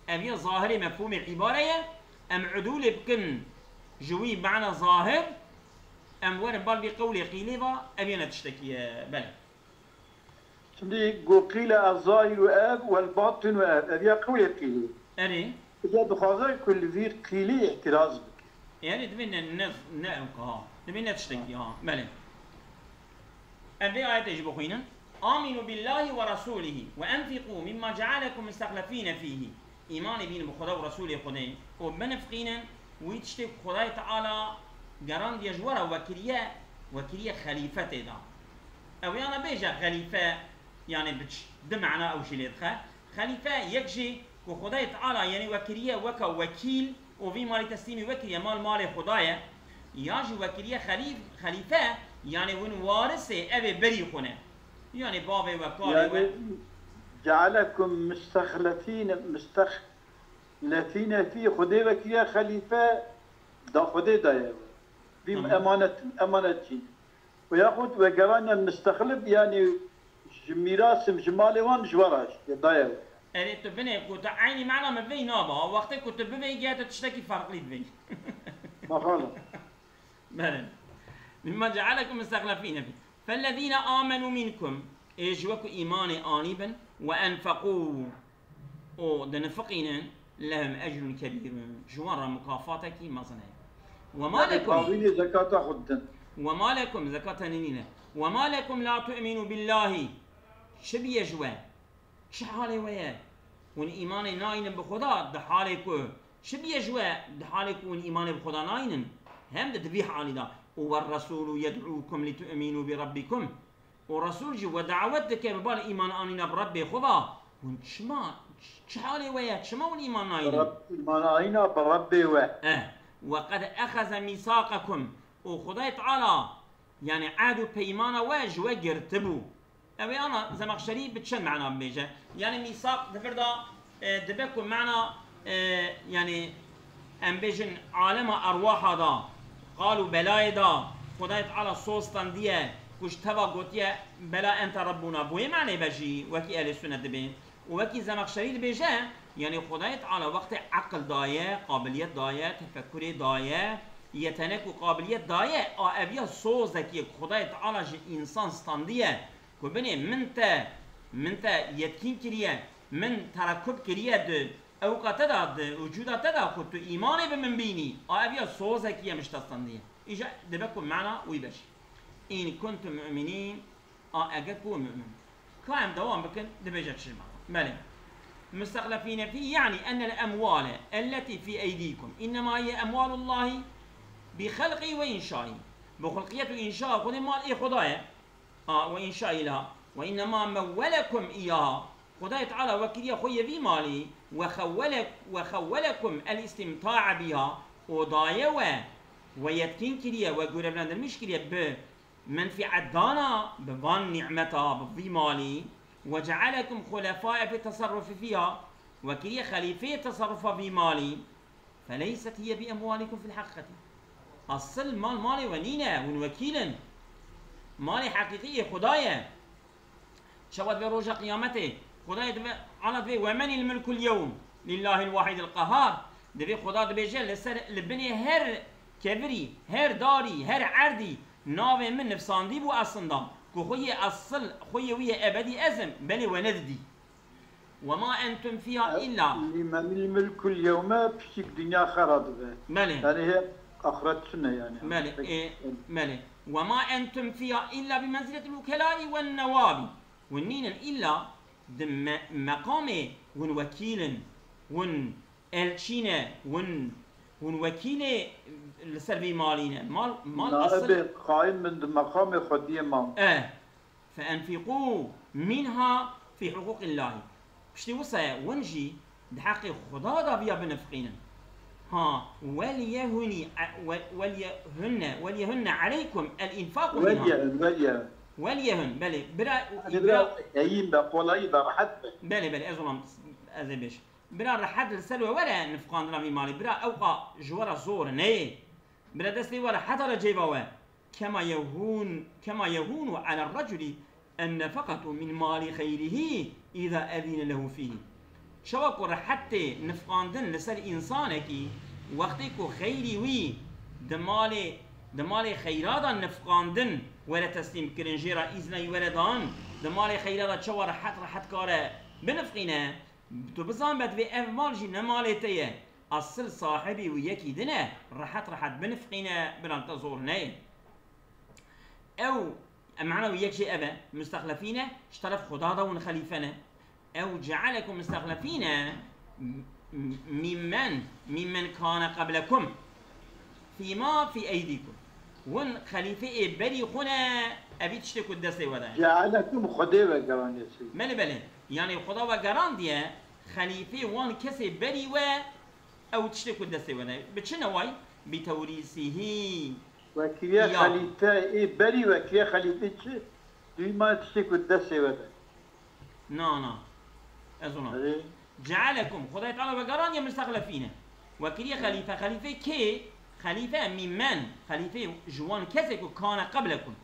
ev ya zahirê mefhûmê îbare ye, em udûlê bikin ji wî mana zahir, em werin bar vî qewlê qîlê va, ev ya ne tiştekî ye, belê. Şimdi go qîle ez-zahiru ev wel batinu ev. Ev ya qewlê qîlê. Erê. Îca dixwaze ku li vî qîlê îtiraz bike. Yani divê ne, ne, ne ew ka. Divê ne tiştekî ha. Belê. Em vê ayetê jî bixwînin. Aminu billahi ve rasulihi ve enfiqu mimma cealekum mustehlefine fihi. Îmanê bînin bi Xweda û Resûlê Xwedê û binifiqînin wî tiştê ku Xwedayê Teala gerandiye ji we re we kiriye, we kiriye xelîfe tê de. Ew yana bêje xelîfe, yani bi ç-, du mana ew jî lê dixe. Xelîfe yek jî ku Xwedayê Teala yani we kiriye weke wekîl û vî malî teslîmî we kiriye, mal malê Xweda ye. Ya jî we kiriye xelîf-, xelîfe, yani win warisê ev ê berî xwe ne. Yani bavê we, kalê we. Yani cealekum mustexlefîne, mustexlefîne fî, Xwedê we kiriye xelîfe, da Xwedê daye we. Vî Tamam. Emanet, emanetçî. Û yaxud we gerane mustexlif, yani ji mîrasim, ji malê wan ji we re daye we. Erê tu binê ku tu eynî mana min vey naba. Wextê ku tu bivey giya tu tiştekî farqlî divey. Bakalım. Belê. مما جعلكم مستخلفين فيه. فالذين آمنوا منكم. Ê ji we ku îmanê anîbin, وأنفقوا û dinifiqînin, لهم أجر كبير. Ji wan re mukafatekî mezin heye. وما Yanî لكم. Tawîlê zekata xwe didin. وما لكم, zekata nîne. وما لكم لا تؤمنوا بالله. Çi biye ji we? Çi halê we ye? Hûn îmanê nayînin bi Xweda, di halê ku, çi biye ji we, di halê ku hûn îmanê bi Xweda nayînin? Hem de di vî halî de. والرسول يدعوكم لتؤمنوا بربكم. Û Resûl jî we dawet dike bi bal îman anîna bi Rebbê xwe ve. Hûn çima, çi halê we ye? Çima hûn îman nayînin? Reb, îman anîna bi Rebbê we. Eh, وقد أخذ ميثاقكم. Û Xwedayê Teala, yanî ehd û peymana we ji we girtibû. Ew ê ana Zemaxşerî bi çend mana bibêje. Yanî mîsaq di vir de, e, dibe ku mana, e, yanî em bêjin alema erwaha da, qal û belayê da, Xwedayê Teala soz standiye, ku ji teva gotiye, "Bela ente Rabbuna." Bo yê manê be jî wekî ehlê sunnet dibê. Û wekî Zemaxşerî dibêje, yanî Xwedayê Teala wextê eqil daye, qabiliyet daye, tefekurê daye, yetenek û qabiliyet daye, a ev ya sozekî ye ku Xwedayê Teala ji însan standiye. Ku binê min te, min te yetkîn kiriye, min terekub kiriye di ewqa te de, di wicûda te de ku tu îmanê bi min bînî, a ev ya sozekî ye min ji te stendiye. Îja dibe ku mana wî be jî. În kuntum mu'minîn, a eger ku mu'min. Ka em dewam bikin, dibêje çi ji me. Belê. مستخلفين فيه يعني أن الأموال التي في أيديكم إنما هي أموال الله بخلقه وإنشائه. Bi xulqiyet û înşa Xwedê mal ê Xweda ye. A, وإنشائه لها. وإنما مولكم إياها. Xwedayê Teala we kiriye xwe yê vî malî, وخولك، وخولكم الاستمتاع بها. Û daye we, we yetkîn kiriye, we görevlendirmiş kiriye bi menfîetdana, bi van nîmeta, bi vî malî. وجعلكم خلفاء في التصرف فيها. We kiriye xelîfeyê teserrufa vî malî. فليست هي بأموالكم في الحقيقة. Asil mal malê we nîne, hûn wekîl in. Malê heqîqî ê Xweda ye. Çawa divê roja qiyametê, Xwedayê divê, Ala divê, "ومن الملك اليوم لله الواحد القهار." Divê Xweda dibêje, li ser, li binê her kevirî, her darî, her erdî navê min nivsandî bû aslında, ku xwe yê asil, xwe yê wî yê ebedî ez im, belê we nedidî. وما أنتم فيها إلا. لمن الملك اليوم, piçik dinya xera dibe. Belê. Yani hep ahiret çi ne yani? Belê, Peki, e, belê. وما أنتم فيها إلا بمنزلة الوكلاء والنواب. Hûn nînin îlla di me-, meqamê hûn wekîl in, hûn elçî ne, hûn, hûn wekîlê li ser vî malî ne. Mal, mal asil. Naibê qaim bin di meqamê xwediyê mam. E, فأنفقوا منها في حقوق الله. Piştî wisa ye, hûn jî di heqê Xuda de viya binifiqînin. Ha, وليهن، e, we-, وليهن، وليهن عليكم الإنفاق منها. Weliyehun, weliyehun. Weliyehun, belê. Bira, Hadi bira biraz heyîn be, kolayî be, rehet be. Belê, belê, ez olam, ez ê bêj. Bira rehet li ser we were nifqandina vî malê. Bira ewqa ji we re zor neyê. Bira destê we rehet re cêva we. كما يهون، كما يهون على الرجل النفقة من مال خيره إذا أذن له فيه. Çawa ku rehet tê nifqandin li ser însanekî, wextê ku xeyrî wî di malê, di malê xeyra de nifqandin were teslîm kirin, jê re îzna wî were dan, di malê xeyra de çawa rehet rehet kare binifqîne, tu bizan be divê ev mal jî ne malê te ye. Asil sahibî wî yekî din e, rehet rehet binifqîne, bila te zor neyê. Ew, mana wî yek jê ev e, mustexlefîne, ji teref Xuda de hûn xelîfe ne. Ew cealekum mustexlefîne m-, m-, mimmen, mimmen kane qeblekum. Fîma fî eydîkum. Hûn xelîfê ê berî xwe ne, evî tiştê ku destê we de ye. Cealekum Xwedê vegeraniye sey. Belê, belê. Yanî Xuda we gerandiye, xelîfê wan kesê berî we, ew tiştê ku destê we de ye. Bi çi neway? Bi tewrîsihî. We kiriye Ya. Xelîfe, ê berî we kiriye xelîfe çi? Dûma tiştê ku destê we de. Na, na. Ez ona. Erê. Cealekum. Xwedayê Teala vegeraniye mustexlefîne. We kiriye xelîfe. Xelîfe kê? Xelîfe mîmen. Xelîfe ji wan kesê ku kane qeblekum.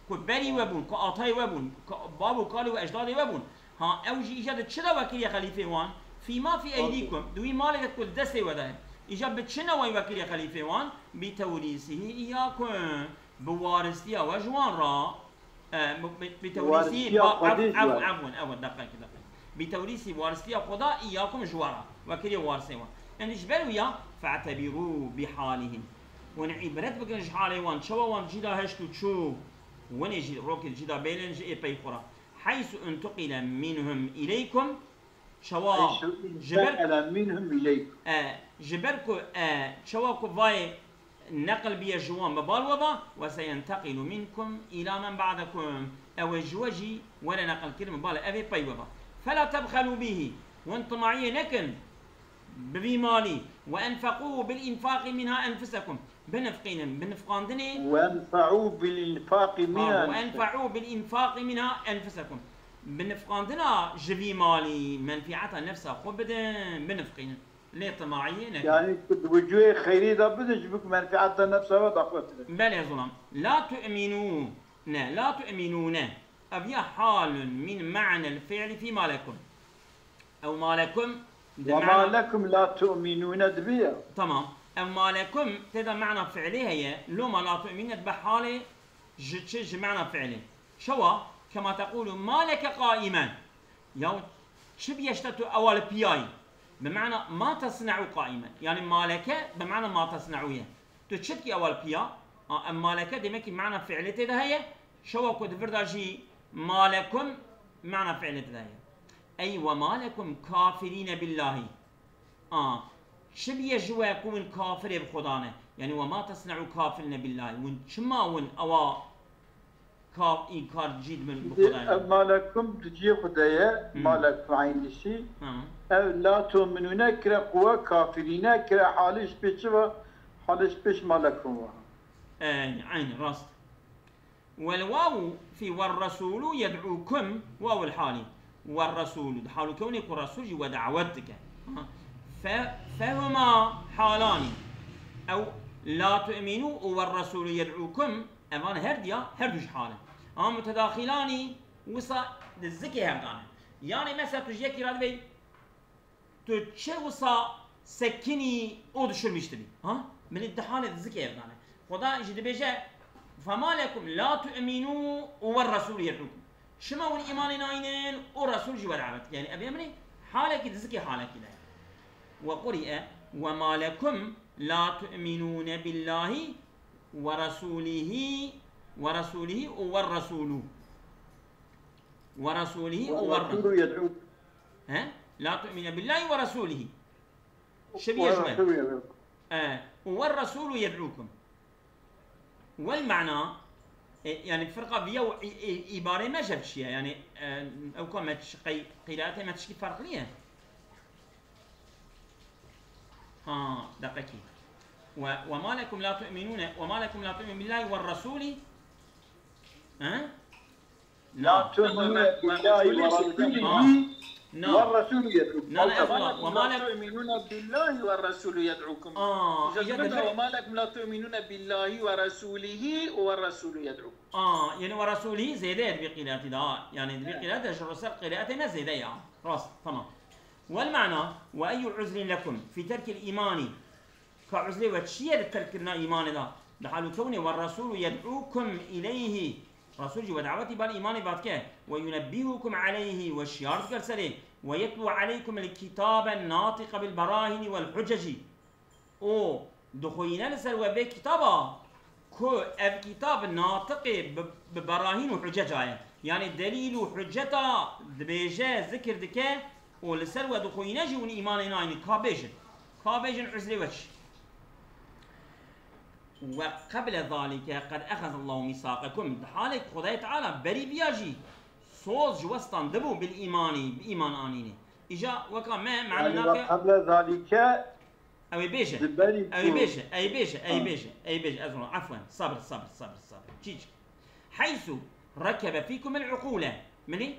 Ku berî we bûn, ku atayê we bûn, ku bav û kalê û ecdadê we bûn. Ha, ew jî îca di çi de we kiriye xelîfê wan? Fîma fî eydîkum. Di wî malê de ku di destê we de ye. Îca bi çi newayî we kiriye xelîfê wan? Bi tewrîsihî îyâkum. bi waristiya we ji wan re, e, bi, bi, bi tewrîsî, waristiya ba-, Xwedê ev, ji ev, we re. Ev, ev, ev, deqekî, deqekî. Bi tewrîsî waristiya Xweda îyakum ji we re. We kiriye warisê wan. Yanî ji ber wiya, fe'tebirû bi halihim. Hûn îbret bigirin ji halê wan. Çawa wan cî da heşt û çû. Winê jî rokê cî da bêlên ji ê pey xwe re. Heysu untuqile minhum ileykum. Çawa Heysu ji ber untuqile minhum ileykum. E, ji ber ku, e, çawa ku vayê neqil biye ji wan bi bal we ba, ve seyenteqilu minkum ila men ba'dekum. Ew ê ji we jî were neqil kirin bi bal, ev ê pey we ba. Fela tebxelû bihî, hûn timaiyê nekin bi vî malî, ve enfeqû bil infaqi minha enfusekum. Binifiqînin, bi nifiqandinê. Wenfe'û bil infaqi minha. Ha, enfusekum. Wenfe'û bil infaqi minha enfusekum. Bi nifiqandina ji vî malî menfîeta nefsa xwe bidin, binifiqînin. Lê timaiyê nekin. Yani, tu bi cuyê xeyrî de bidin, ji bo ku menfîeta nefsa we daxwetire. Belê zilam. La tu'minû, ne, la tu'minûne. Ev ya halun min ma'nel fi'li fî ma lekum. Ew ma lekum di Ve ma ma'na lekum la tu'minûne dibe ya. Tamam. Ev ma lekum tê de ma'na fi'lê heye. Loma la tu'minûne dibe halê ji çi? Ji ma'na fi'lê. Çawa? Kema teqûlu ma leke qaimen. Ya çi biye ji te tu ewa li piyayî? Bi ma'na ma tesne'u qaimen. Yani ma leke bi ma'na ma tesne'u ye. Tu çi dikî ewa li piya? A, em ma leke demekî ma'na fi'lê tê de heye. Çawa ku di vir de jî ma lekum ma'na fi'lê tê de heye. Ey ve ma lekum kafirîne billahî. A, çi biye ji we ku hûn kafirê bi Xweda ne? Yani ve ma tesne'u kafirîne billahî. Hûn çima hûn ewa ka-, înkar cî dibin bi Xweda ne? Ev ma lekum di cihê xwe de ye, Hmm. ma lekum eynî şî. Hı. Ev la tu'minûne kire ku we kafirîne kire, halê ji pêş çi ve? Halê ji pêş ma lekum ve. Eyn, eyn, rast. Wel wawu fî wer resûlû yed'ûkum, waw el halî. Wer resûlû, di halû kewnê ku resûl jî we dawet dike. Ha. Fe, fehuma halanî. Ew la tu'mînû û wer resûlû yed'ûkum, evan her diya, her du ji hal in. Ama mutedaxîlanî wisa di zikê hevdan e. Yanî mesela tu ji yekî re dibêy, Tu çi wisa sekinî û dişirmîştirî? Ha? Milî di halê di zikê ev dane. Xweda jî dibêje, "Fema lekum la tu'minû û wer resûlû yed'ûkum." Çima hûn îmanê nayînin û Resûl jî we davet dike? Yanî ev emrê halekî di zikê halekî de ye. Ve quri'e, "Ve ma lekum la tu'minûne billâhi ve resûlihî, ve resûlihî û wer resûlû." Ve resûlihî û wer Resûlû yed'û. He? La tu'mine billahi ve resûlihî. Şebiye ji we. Ve resûlû yed'û. E, û ve resûlû yed'ûkum. Wel ma'na, e, yani firqa viya û î-, î-, îbarê me jev çi ye? Yani, e, ew ka me çi qey-, qîraetê me tişkî ferqlî ye? Ha, deqekî. Ve, ve ma lekum la tu'minûne, ve ma lekum la tu'minu billahi ve resûlî. He? La tu'minu billahi ve resûlihî ve resûlû yed'ûkum. Na, na, ez valla, ve ma lekum la tu'minûne billahi ve resûlû yed'ûkum. Aa, îca dibêje ve ma lekum la tu'minûne billahi ve resûlihî ve resûlû yed'ûkum. Aa, yani ve resûlihî zêde ye di vî qîraetî de, ha. Yani di vî qîraetî de ji ser qîraetê me zêde ya. Rast, tamam. Wel ma'na, ve eyyu uzrin lekum fî terkil îmanî. Ka uzrê we çi ye li terkkirina îmanê de? Di hal û kewnê ve resûlû yed'ûkum ileyhî. Resûl jî we dawetî bal îmanê ve dike. Ve yunebbihukum aleyhî, we şiyar dike li serê. Ve yetlû aleykum el kitabe natiqe bil berahînî wel hucecî. Û dixwîne li ser we vê kitaba ku ev kitab natiqê bi, bi berahîn û huceca ye. Yanî delîl û huceta dibêje, zikir dike û li ser we dixwîne jî hûn îmanê nayînin. Ka bêjin. Ka bêjin uzrê we çi? Ve qeble zalike qed exezallahu mîsaqekum. Di halê ku Xwedayê Teala berî viya jî soz ji we standibû bil îmanî, bi îman anînê. Îca weka me mane nake. Yanî ve qeble zalike Ew ê bêje. Ew ê bêje. Ew ê bêje. Ew ê bêje. Ew ê bêje. Ez ona. Efwen. Sabir, sabir, sabir, sabir. Çîçik. Heysu rekebe fîkum el uqûle. Milî?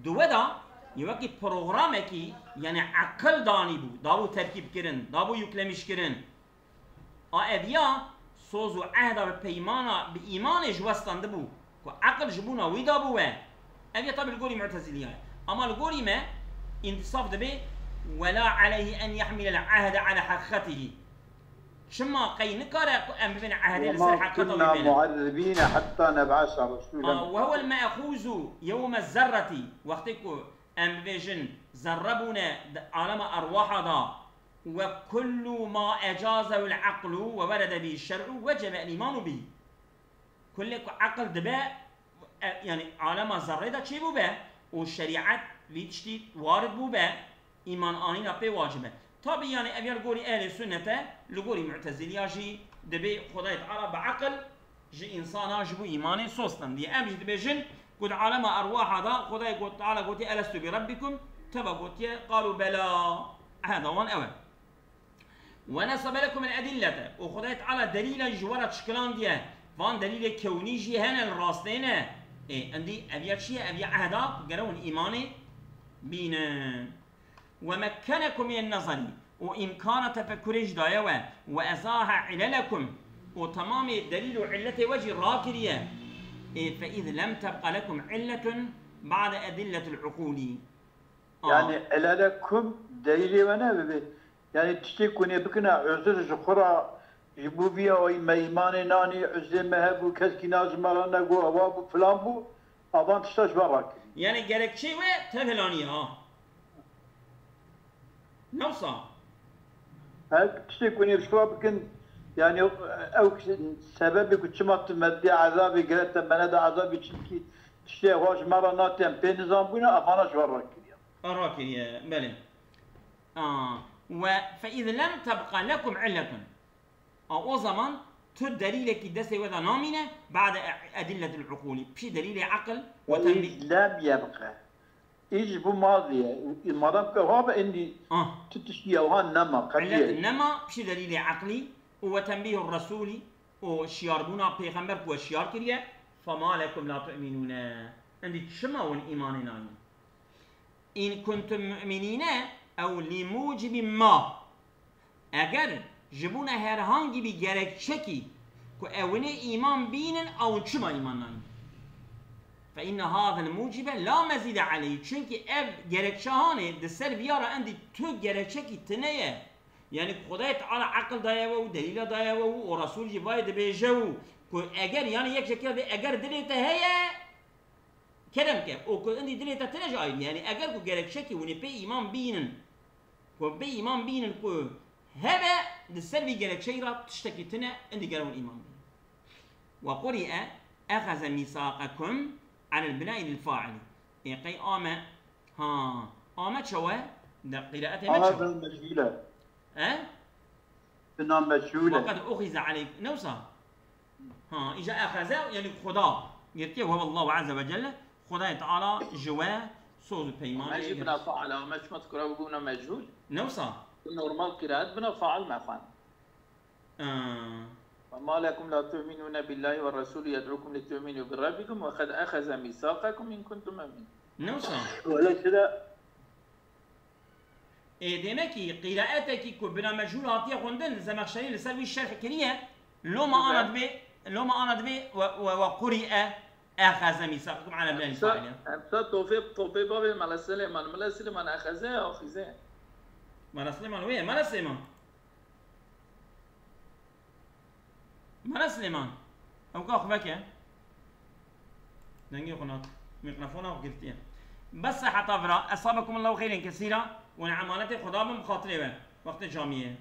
Di we da, yê wekî programekî, yani aqil danî bû. Dabû terkîb kirin. Dabû yüklemiş kirin. A ev ya, soz û ehda bi peymana, bi îmanê ji we standibû. Ku eqil ji bona wî dabû we. Ev ya tabi li gorî Mu'teziliya ye. Ama li gorî me, întisaf dibe, "Wela aleyhi en yehmilel ahde ala haqiqetihî." Çima qey nikare ku em bibin ehdê li ser وما heqeta wî كنا bêne? معذبين حتى نبعث رسولا. Ah, وهو المأخوذ يوم الذرة. Wextê ku em bibêjin zerre bûne di alema erwaha da, وكل ما أجازه العقل وورد به الشرع وجب الإيمان به. Kulê ku eqil dibe, e, yani alema zerrê de çêbûbe û şerîet vî tiştî warid bûbe, îman anîna pê wacib e. Tabî yani ev ya li gorî ehlê sunnete, li gorî mu'teziliya jî dibê Xwedayê Teala bi eqil ji însana ji bo îmanê sostin diye. Em jî dibêjin ku di alema erwaha da Xwedayê got, Teala gotî, "Elestu bi Rabbikum?" Teva gotiye, "Qalu bela." Eheda wan ew e. "Ve nesebe lekum el edillete." Û Xwedayê Teala delîla ji we re çikilandiye. Van delîlê kewnî jî hene li rastê ne. Ê, endî ev ya çi ye? Ev ya ehda ku gere hûn îmanê bînin. "Ve mekkenekum minen nezarî." Û îmkana tefekurê jî daye we. "Ve ezahe ilelekum." Û temamê delîl û illetê we jî rakiriye. Ê, "Fe iz lem tebqa lekum illetun ba'de edilletil uqulî." Aa. Yani elelekum delîlê we ne bibe. Yani tiştê ku nê bikine uzur ji xwe re, ji bo vî awayî me îmanê nanî, uzrê me hebû, keskî na ji me re nego, ewa bû, filan bû, avan tişta ji me rakirî. Yani gerekçeyê we tevhelaniye ha. Ne wisa? Her tiştê ku nê ji xwe re bikin, yani ew sebebê ku çima tu me dê ezabê girete, me neda ezabê, çimkî tiştê ewa ji me re nate, em pê nizan bûne, avana ji we rakiriye. A, rakiriye, belê. A, "Ve fe iz lem tebqa lekum illetun." A, o zaman tu delîlekî destê we de namîne, ba'de e-, edilletil uqulî. Pişî delîlê eqil û Ve tenbî- iz lem yebqe. Î ji bo mazî ye. Madem ke ha be, îndî Ah. tu tiştî ew ha nema, qetî Illet ye. Nema, pişî delîlê eqlî û ve tenbîhur resûlî û şiyarbûna pêxember ku we şiyar kiriye, "Fema lekum la tu'minûne." Îndî çima hûn îmanê nayîn? "In kuntum mu'minîne ew li mucibî ma." Eger ji bona herhangî bî gerekçekî ku ew ê îman bînin, ew çima îman nayîn? "Fe inne hazel mucibe la mezîde aleyh." Çunkî ev gerekçe hanê di ser viya re endî tu gerekçekî tine ye. Yani Xwedayê Teala eqil daye we û delîla daye we û o Resul jî vayê dibêje û ku eger yani yek jekê ve eger dilê te heye, kerem ke, o ku indî dilê te tine ji ayrî. Yani eger ku gerekçekî hûn ê pê îman bînin, ku pê îman bînin ku hebe di ser vî gerekçeyî re tiştekî tine, indî gere hûn îman bînin. "Ve quri'e eheze mîsaqekum alel binai lil fa'ili." Ê qey ame, ha, ame çawe? De qîraetê me Ama çawe? Bin mecbûle. He? Bina meçhûl e. Ve qed uxize aleyk-, ne wisa? Ha, îja exeze, yani Xuda girtiye, ve Allahu azze ve celle, Xudayê Teala ji we soz û peymanê Ame jî girtiye. Bina faal, ame çima tu kura bibûna meçhûl? Ne wisa? Normal qiraet bina faal me xwend. Ha. Ve ma lekum la tu'minûne billâhi ve resûlî yed'ûkum li tu'minû bi rabbikum ve qed exeze mîsaqekum in kuntum mu'minîn. Ne wisa? Wele çira Ê, demekî qîraetekî ku bina mecûl hatiye xwendin, Zemexşerî li ser wî şerh kiriye. Loma ana dibê, loma ana dibê ve, ve, ve qurî'e, exeze mîsaqekum ala beni Faîlî. Em sa tofê, tofê bavê Mele Silêman, Mele Silêman exeze ya axîze. Mele Silêman wê ye, Mele Silêman. Mele Silêman, ew ka xwe veke. Dengê xwe nat. Mîkrofona xwe girtiye. Bes heta vira, esabekumullahu xeyrên kesîra, û emanetê Xuda bin bi xatirê we. Wextê camiyê.